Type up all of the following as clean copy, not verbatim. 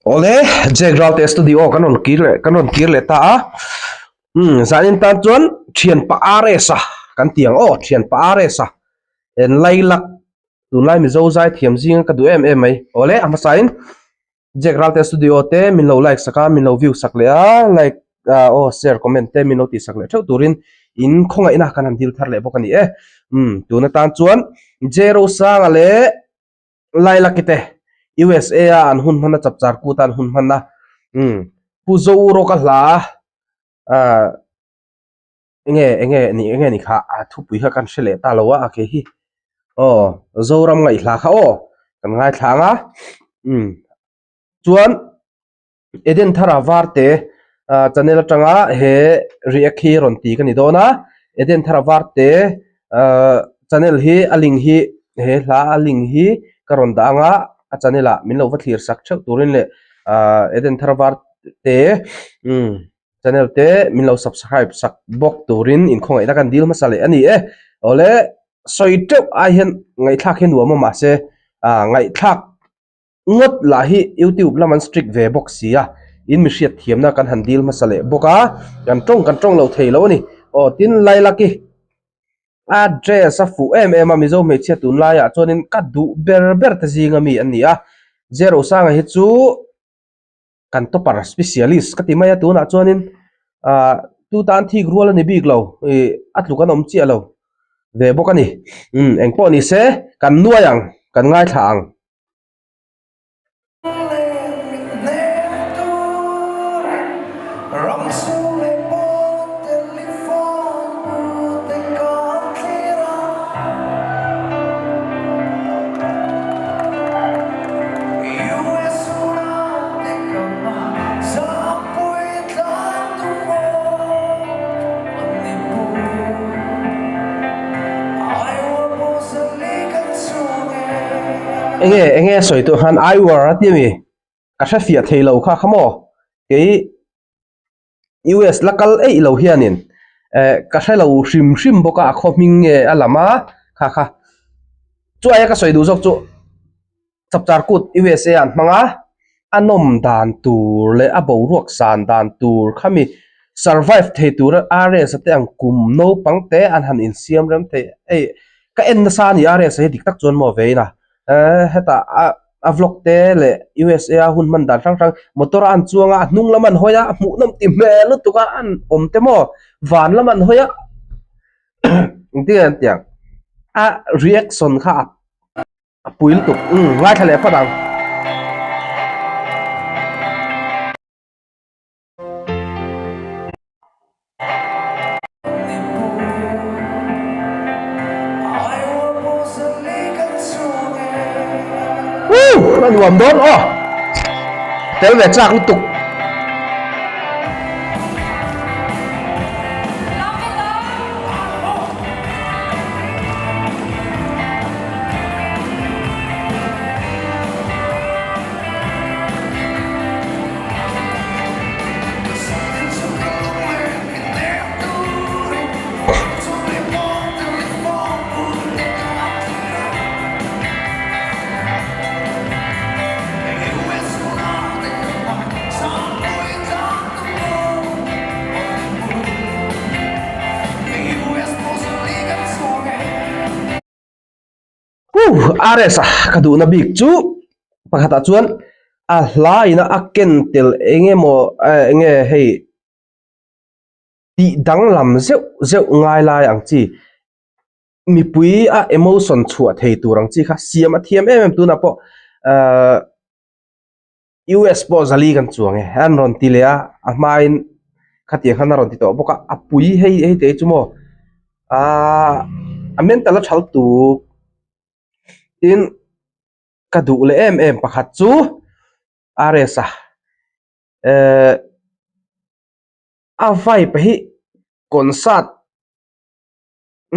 Awle, Jack Ralte studio kan rawn kir leh kan rawn kir leh ta a. Umm zanin tan chuan thianpa RS a kan ti ang aw thianpa RS a en Lailak tunlai Mizo zai thiam zinga ka duh em em mai. Awle a hmasain Jack Ralte studio te min lo like sak a min lo view sak leh a like aw share comment te min lo tih sak leh theuh turin in khawngaihna kan han dil thar leh bawk a ni e. Umm tun atan chuan J Rosanga leh Lailaki te USA a an hun hman a chapchar kut a an hun hman a umm Pu Zorawk a hla ah enge enge ni enge ni kha a thupui kha kan hre leh ta lo a a ke hi aw Zoram ngaihhla kha aw kan ngaithla ang a umm chuan. Eden Thara Varte channel atanga he react hi rawn ti ka ni dawn a, Eden Thara Varte channel hi a link hi he hla a link hi ka rawn dah anga a channel ah min lo va thlir sak theuh turin leh Eden Thara Varte channel te min lo subscribe sak bawk turin inkhawngaihna kan dil hmasa leh a ni e. Awle sawi teuh ai hian ngaihthlak hi nuam a mahse ngaihthlak Ngawt lah hi YouTube lam an strict ve bawk si a, in mi hriat thiamna kan han dil hmasa leh bawk a, kan tawng kan tawng lo thei lo a ni. Aw tin Lailaki a dress a fuh em em a, Mizo hmeichhia tunlaiah chuanin ka duh ber ber te zinga mi an ni a, Zerosanga hi chu kan topper specialist ka ti mai a tunah chuanin ah tu tan thik rual a ni bik lo ih a tluk an awm chiah lo ve bawk a ni umm engpawh ni se kan nuai ang kan ngaithla ang. Enge enge sawi tur khan I were a ti a mi ka hre fiah thei lo kha kha maw kei US la kal eih lo hianin eh ka hre lo hrim hrim bawk a a khaw hming nge a lam a kha kha chuai a ka sawi duh zawk chu chapchar kut USA an hmang a a nawm dan tur leh a boruak san dan tur khami survive thei tura RS a te ang kum naupang te an han insiam rem thei hei ka en nasa a ni RS a hi dik tak chuan maw vein a. Ehh hetah a a vlog te leh USA a hun hman dan hrang hrang motor a an chuang a a hnung lam an hawi a a hmuh nawm ti hmel lutuk a an awm te maw van lam an hawi a engtin nge an tih ang a reaction kha a pui lutuk umm ngaithla leh phawt ang. Woo! A nuam dawn aw. Tel ve chak lutuk. Huh RS a ka duhna bik chu pakhatah chuan a hla ina a ken tel eng emaw eh eng nge hei tih danglam zeuh zeuh ngai lai ang chi mipui a emotion chhuah thei tur ang chi kha siam a thiam em em tunah pawh ahh. US pawh zali kan chuang e an rawn ti leh a a hmain khatiang khan a rawn ti tawh bawk a a pui hei hei te hi chu maw ahh a mental a thal tuk tin ka duh leh em em pakhat chu RS a ehh a vibe hi concert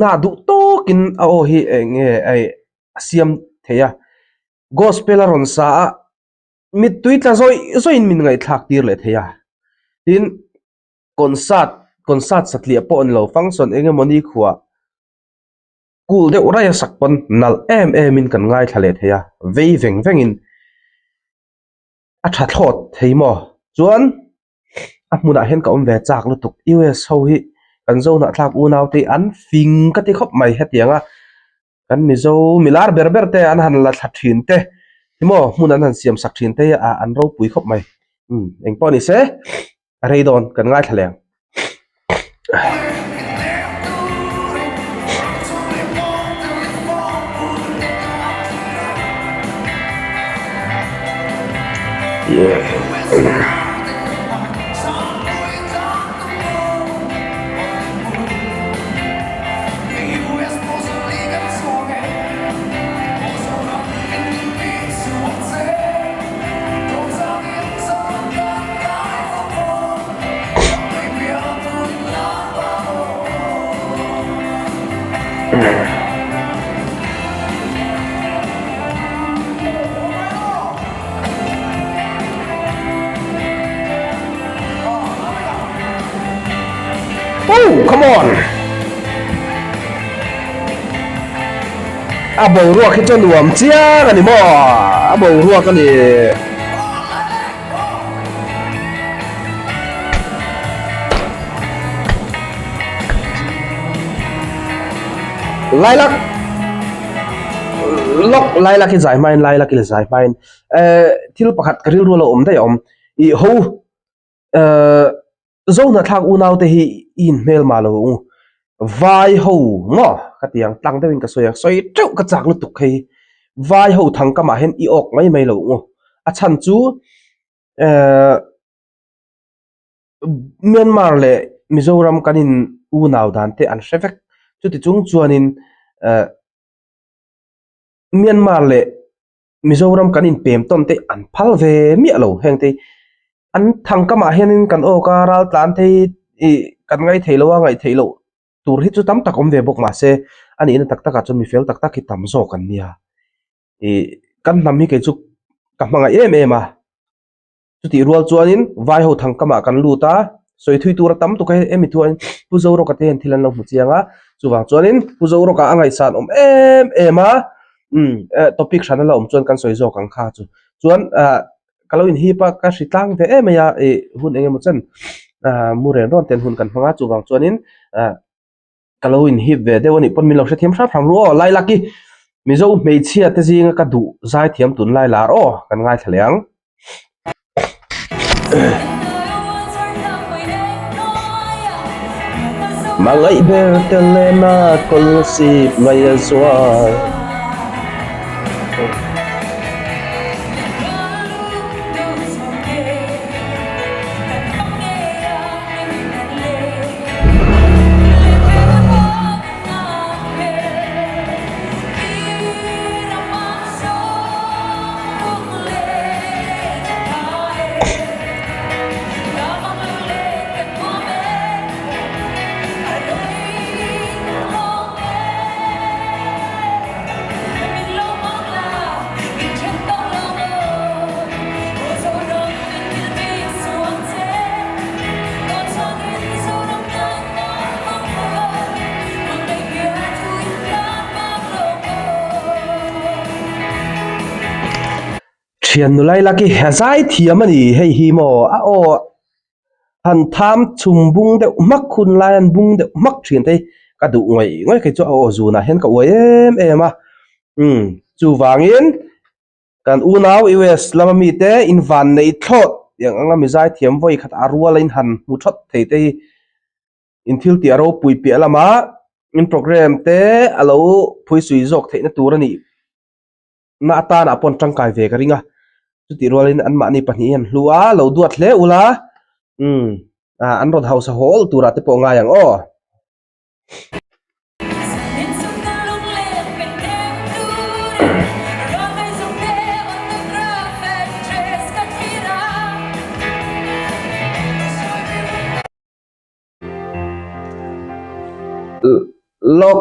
na duh tawkin a aw hi eng nge ei a siam thei a gospel a rawn sa a mittui tla zawih zawih in min ngaihthlak tir leh thei a tin concert concert satliah pawh a ni lo function eng emaw ni khuah cool deuh raih a sak pawn nalh em em in kan ngaithla leh thei a vei veng veng in. A tha thlawt thei maw? Chuan a hmunah hian ka awm ve chak lutuk. US ho hi kan Zohnahthlak unaute hi an fing ka ti khawp mai hetiang a. Kan Mizo milar ber ber te an han la thla thin te hi maw hmun an han siam sak thin te hi a an ropui khawp mai. Umm engpawh ni se a rei dawn kan ngaithla leh ang. Oh, come on! A boruak hi chu nuam chiang a ni maw? A boruak a ni. Lailak lawk lailak hi zai hmain lailak hi zai hmain eh thil pakhat ka rilru lo awm daih a awm ih ho eh zo hnathlak unau te hi i inhmel mah lo ang vai ho maw ka ti ang tlang deuhin ka sawi ang sawi teuh ka chak lutuk hei vai ho thang kamah hian i awk mai mai lo ang a chhan chu eh Myanmar leh Mizoram kan in unau dan te an hre vek chuti chung chuanin eh Myanmar leh Mizoram kan inpem tawn te an phal ve miah lo heng te an thang kamah hianin kan awk a ral tlan te hi ih kan ngaih theih loh a ngaih theih loh tur hi chu tam tak awm ve bawk mahse a nihna tak takah chuan mi fel tak tak hi tam zawk an nia ih kan hnam hi kei chu ka hmangaih em em a. Chutih rual chuanin vai ho thang kamah kan lut a, sawi thui tura tam tuk a hemi thuain Pu Zorawka te hian thil an lo hmu chiang a, chuvang chuanin Pu Zorawka a ngaihsan awm em em a, umm topic hran a la awm chuan kan sawi zawk ang kha chu. Chuan ah ka lo inhip a, ka hri tlang ve em mai a, ih hun eng emaw chen ah mu ren rawn ten hun kan hmang a, chuvang chuanin ah. Ka lo inhip ve deuh a nih pawn min lo hrethiam hrap hrang ru aw Lailaki Mizo hmeichhia te zinga ka duh zaithiam tunlai lar aw kan ngaithla leh ang. Hmangaih ber te lena kawlsip ngaih a zual. Thian nulai lak hi a zai thiam a ni hei hi maw a aw han tham chhum bung deuh hmak hun lai an bung deuh hmak thin te hi ka duh ngawih ngawih kei chu a aw zunah hian ka uai em em a umm chuvangin. Kan unau US lama mite in van nei thlawt tiang anga mi zaithiam vawi khat a ruala in han hmu thawt thei te hi in thil tih a ropui piah lama in program te a lo phuisui zawk theihna tur a nih na atana pawn tangkai ve ka ring a chutih rualin anmahni pahnih hi an hlu a lo duat hle ula umm an rawn hausa hawl turah te pawh ngai ang aw. Lawk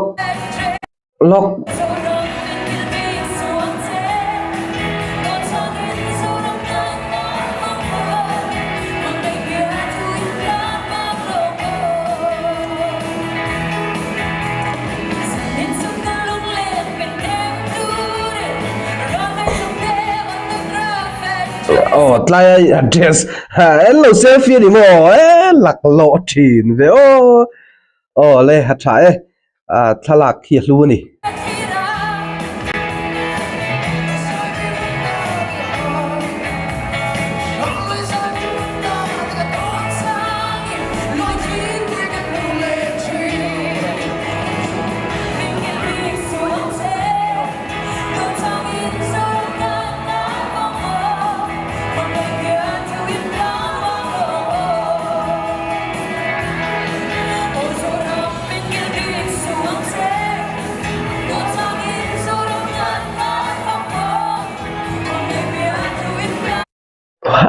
lawk. Aw tlaia a dress en lo selfie a ni maw e laklawh thin ve aw aw le a tha e ah thlalak hi a hlu a ni.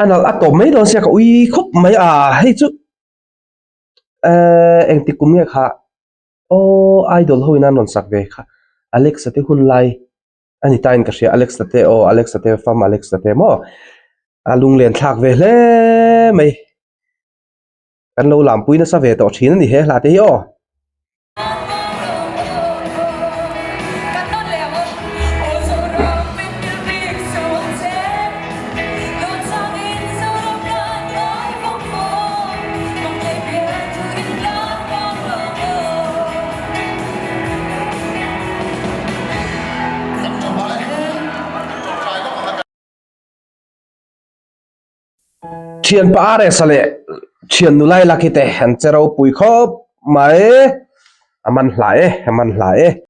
A nalh a tawp mai dawn sia ka ui khawp mai a hei chu ehh engtik kum nge kha aw idol ho in an rawn sak ve kha Alex-a te hun lai a ni ta in ka hria Alex-a te aw Alex-a te fam Alex-a te maw a lunglen thlak ve hle mai kan lo lampui nasa ve tawh thin a ni he hla te hi aw. Thianpa RS-a leh thian nu Lailaki te an che ropui khawp mai. A man hla e, a man hla e.